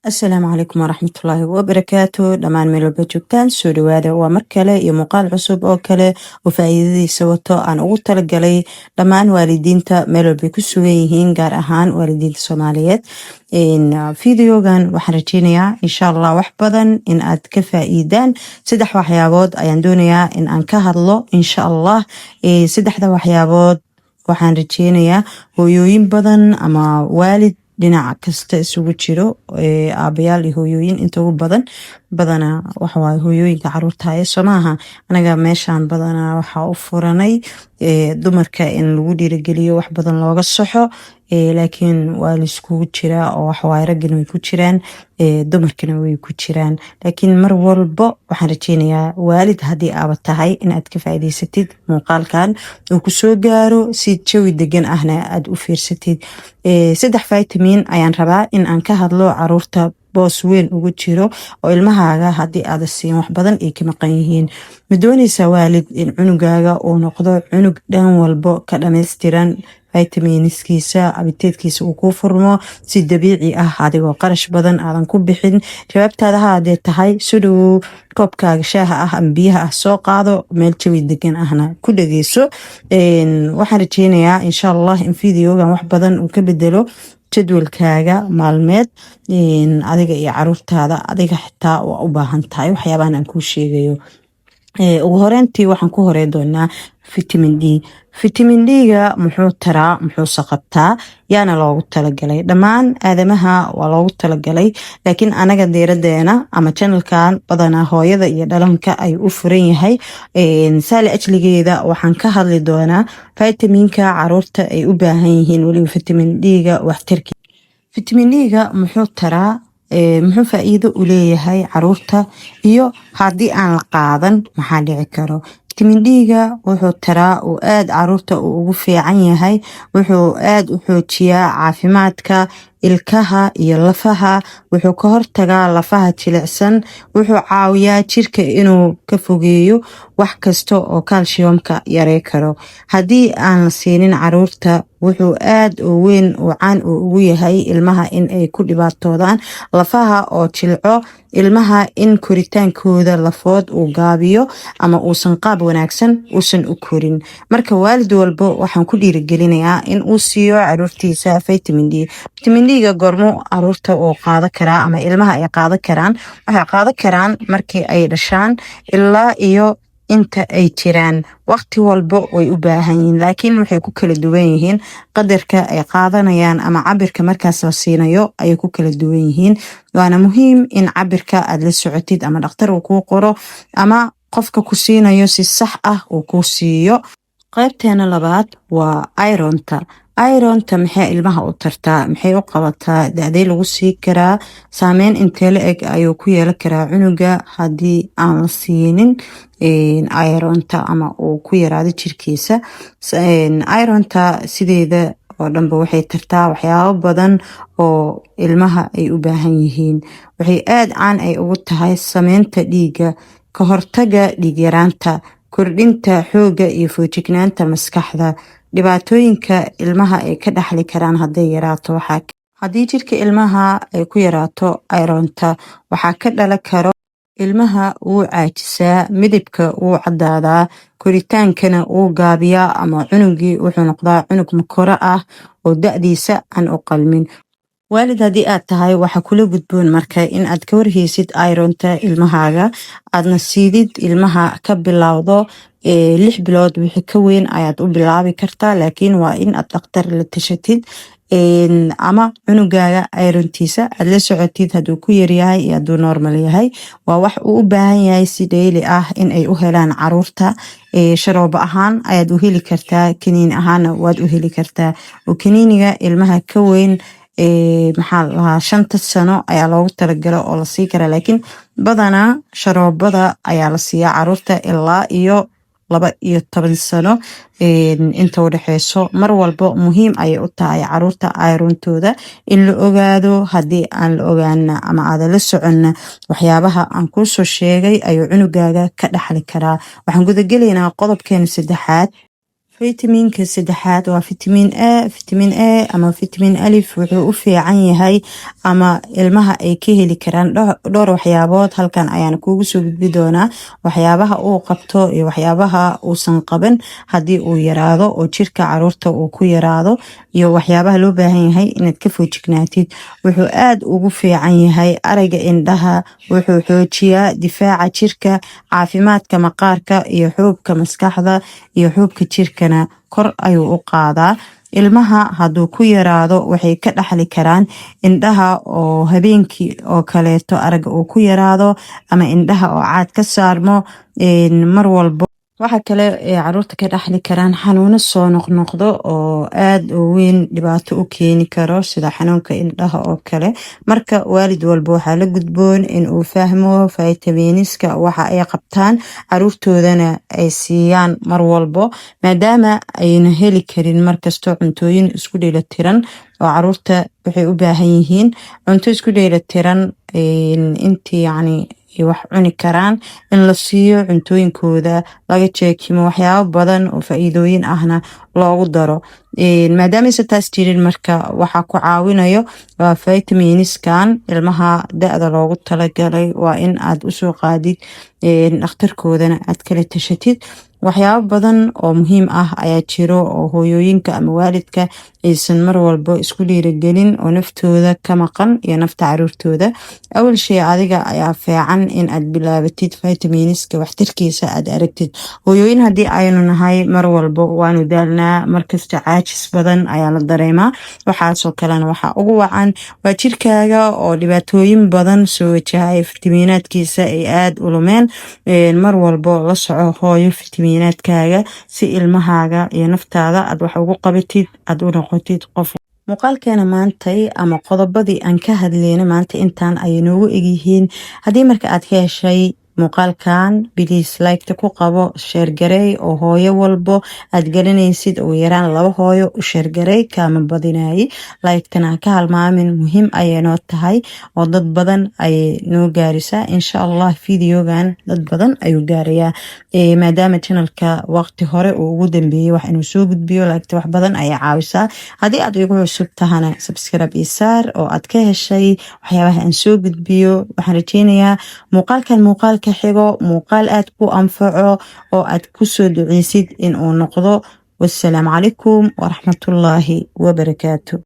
Asalaamu calaykum waraxmatullaahi wabarakaatu. Dhammaan meel walba joogtaan, soo dhawaada. Waa mar kale iyo muuqaal cusub oo kale oo faa'iidadiisa wato aan ugu talagalay dhammaan waalidiinta meel walbay ku sugan yihiin, gaar ahaan waalidiinta Soomaaliyeed. Videogan waxaan rajeynayaa, insha Allah, wax badan in aad ka faa'iidaan. Saddex waxyaabood ayaan doonayaa in aan ka hadlo, insha Allah. Saddexda waxyaabood waxaan rajeynayaa hooyooyin badan ama waalid dhinac kasta isugu jiro, aabayaal iyo hooyooyin, inta ugu badan badanaa waxawaaye hooyooyinka caruurta haya, soo maaha? Anaga meeshaan badanaa waxaa u furanay dumarka in lagu dhiirigeliyo, wax badan looga saxo, laakiin waa laiskugu jiraa oo waxawaaye raggana way ku jiraan, dumarkana way ku jiraan. Laakiin mar walbo waxaan rajeynayaa, waalid haddii aaba tahay, inaad ka faa'iidaysatid muuqaalkan uu kusoo gaaro, si jawi degan ahna aad u fiirsatid. Saddex vitamin ayaan rabaa in aan ka hadlo, caruurta boos weyn ugu jiro oo ilmahaaga haddii aada siin wax badan ay ka maqan yihiin. Ma dooneysaa, waalid, in cunugaaga uu noqdo cunug dhan walbo ka dhammaystiran, vitaminskiisa, appetite-kiisa uu kuu furmo si dabiici ah, adigoo qarash badan aadan ku bixin? Jawaabtaada ha hadee tahay, soo dhawow. Koobkaaga shaaha ah ama biyaha ah soo qaado, meel jawi degan ahna ku dhageyso. Waxaan rajeynayaa, insha Allah, in videogan wax badan uu ka bedelo jadwalkaaga maalmeed, adiga iyo caruurtaada. Adiga xitaa waa u baahan tahay waxyaabahan aan kuu sheegayo. Ugu horeyntii waxaan ku horey doonaa vitamin D. Vitamin D-ga muxuu taraa, muxuuse qabtaa, yaana loogu talagalay? Dhammaan aadamaha waa loogu talagalay, laakiin anaga diiradeena ama channelkan badanaa hooyada iyo dhalanka ayuu u furan yahay. Saali ajligeeda waxaan ka hadli doonaa vitaminka caruurta ay u baahan yihiin, weliba vitamin D-ga waxtarki. Vitamin D-ga muxuu taraa, muxuu faa-iido u leeyahay caruurta, iyo haddii aan la qaadan maxaa dhici karo? Vitamin D-ga wuxuu taraa uu aada caruurta uu ugu fiican yahay, wuxuu aada u xoojiyaa caafimaadka ilkaha iyo lafaha, wuxuu ka hortagaa lafaha jilicsan, wuxuu caawiyaa jirka inuu ka fogeeyo wax kasta oo calciumka yarey karo. Haddii aan la siinin caruurta, wuxuu aada u weyn uu caan uu ugu yahay ilmaha in ay ku dhibaatoodaan lafaha oo jilco, ilmaha in koritaankooda lafood uu gaabiyo ama uusan qaab wanaagsan uusan u korin. Marka waalid walbo waxaan ku dhiirigelinayaa in uu siiyo caruurtiisa vitamin D. Vitamin D-ga goormo caruurta uu qaado karaa ama ilmaha ay qaado karaan? Waxay qaado karaan markii ay dhashaan ilaa iyo inta ay jiraan. Waqti walba way u baahan yihiin, laakiin waxay ku kala duwan yihiin qadarka ay qaadanayaan ama cabirka markaas la siinayo ayay ku kala duwan yihiin. Waana muhiim in cabirka aad la socotid, ama dhakhtar uu kuu qoro ama qofka ku siinayo si sax ah uu kuu siiyo. Qaybteena labaad waa ironta. Ironta maxay ilmaha u tartaa, maxay u qabataa, da-dee lagu sii karaa, saameyn intee la eg ayuu ku yeelan karaa cunuga haddii aan la siinin ironta ama uu ku yaraado jirkiisa? Ironta sideeda oo dhanba waxay tartaa waxyaabo badan oo ilmaha ay u baahan yihiin. Waxay aada caan ay ugu tahay sameynta dhiigga, ka hortaga dhiig yaraanta, kordhinta xoogga iyo foojignaanta maskaxda. Dhibaatooyinka ilmaha ay ka dhaxli karaan hadday yaraato waxaa: haddii jirka ilmaha ay ku yaraato ironta, waxaa ka dhalan karo ilmaha wuu caajisaa, midabka wuu cadaadaa, koritaankana wuu gaabiyaa, ama cunugii wuxuu noqdaa cunug makoro ah oo da-diisa aan u qalmin. Waalid haddii aad tahay, waxaa kula gudboon marka in aad ka warheysid ironta ilmahaaga, aadna siidid ilmaha ka bilowdo 6 bilood. Wixii ka weyn ayaad u bilaabi kartaa, laakiin waa in aad dhakhtar la tashatid ama cunugaaga irontiisa aad la socotid, hadduu ku yaryahay iyo hadduu normal yahay. Waa wax uu u baahan yahay si daily ah in ay u helaan caruurta. Sharoobo ahaan ayaad u heli kartaa, kaniini ahaana waad u heli kartaa, oo kaniiniga ilmaha ka weyn, maxaa la lahaa, 5ta sano ayaa loogu talagala oo la sii karaa, laakiin badanaa sharoobada ayaa la siiyaa caruurta ilaa iyo 12 sano inta udhexeyso. Mar walbo muhiim ayay u tahay caruurta irontooda in la ogaado. Haddii aan la ogaana ama aadan la soconna, waxyaabaha aan kuusoo sheegay ayuu cunugaaga ka dhaxli karaa. Waxaan gudagelaynaa qodobkeena saddexaad. Vitamin C-ga waa vitamin aada Fitamiinka saddexaad waa fitamiin A. Fitamiin A ama fitamiin alif wuxuu u fiican yahay ama ilmaha ay ka heli karaan dhowr waxyaabood. Halkan ayaan kuugu soo gudbi doonaa waxyaabaha uu qabto iyo waxyaabaha uusan qaban haddii uu yaraado oo jirka caruurta uu ku yaraado, iyo waxyaabaha loo baahan yahay inaad ka foojignaatid. Wuxuu aada ugu fiican yahay aragga indhaha, wuxuu xoojiyaa difaaca jirka, caafimaadka maqaarka iyo xuubka maskaxda iyo xuubka jirkana kor ayuu u qaadaa. Ilmaha hadduu ku yaraado, waxay ka dhaxli karaan indhaha oo habeenkii oo kaleeto aragga uu ku yaraado ama indhaha oo caad ka saarmo mar walbo. Waxa kale ee caruurta ka dhaxli karaan xanuuno soo noqnoqdo oo aada u weyn dhibaato u keeni karo, sida xanuunka indhaha oo kale. Marka waalid walba waxaa la gudboon in uu fahmo vitamins-ka waxa ay qabtaan, caruurtoodana ay siiyaan mar walbo, maadaama ayna heli karin markasto cuntooyin isku dheelatiran, oo caruurta waxay u baahan yihiin cunto isku dheelatiran intii yacni wax cuni karaan in la siiyo, cuntooyinkooda laga jeekimo, waxyaabo badan oo faa-iidooyin ahna loogu daro. Maadaama taas jirin, marka waxaa ku caawinayo waa vitamins-kan. Ilmaha da-da loogu talagalay waa in aad usoo qaadid dhakhtarkoodana aad kala tashatid. Waxyaabo badan oo muhiim ah ayaa jiro oo hooyooyinka ama waalidka aysan mar walba isku dhiirigelin oo naftooda ka maqan iyo nafta caruurtooda. Awal shay, adiga ayaa fiican in aad bilaabatid vitamins-ka waxtarkiisa aad aragtid. Hooyooyin haddii aynu nahay, mar walba waanu daalnaa, markasta caajis badan ayaa la dareemaa. Waxaasoo kalena waxaa ugu wacan waa jirkaaga oo dhibaatooyin badan soo wajahay, fitamiinaadkiisa ay aada u lumeen. Mar walbo la soco, hooyo, fitamiinaadkaaga si ilmahaaga iyo naftaada aad wax ugu qabatid, aad u noqotid qof. Muuqaalkeena maantay ama qodobadii aan ka hadleyna maanta intaan ayay noogu egyihiin. Haddii marka aad ka heshay muuqaalkan, please like-ta ku qabo, share garey oo hooyo walbo aad garanaysid, ugu yaraan laba hooyo u share garey, kaama badinayay. Like-tana ka halmaamin, muhiim ayay noo tahay oo dad badan ayay noo gaarisaa. Insha Allah videogan dad badan ayuu gaarayaa, maadaama channelka waqti hore uu ugu dambeeyey wax inuu soo gudbiyo. Like-ta wax badan ayay caawisaa. Haddii aad igu cusub tahana, subscribe iyo saar oo aad ka heshay waxyaabaha aan soo gudbiyo. Waxaan rajeynayaa muuqaalkan muuqaalka xigo muuqaal aad ku anfaco oo aad kusoo duceysid in uu noqdo. Wasalaamu calaykum waraxmatullaahi wabarakaatu.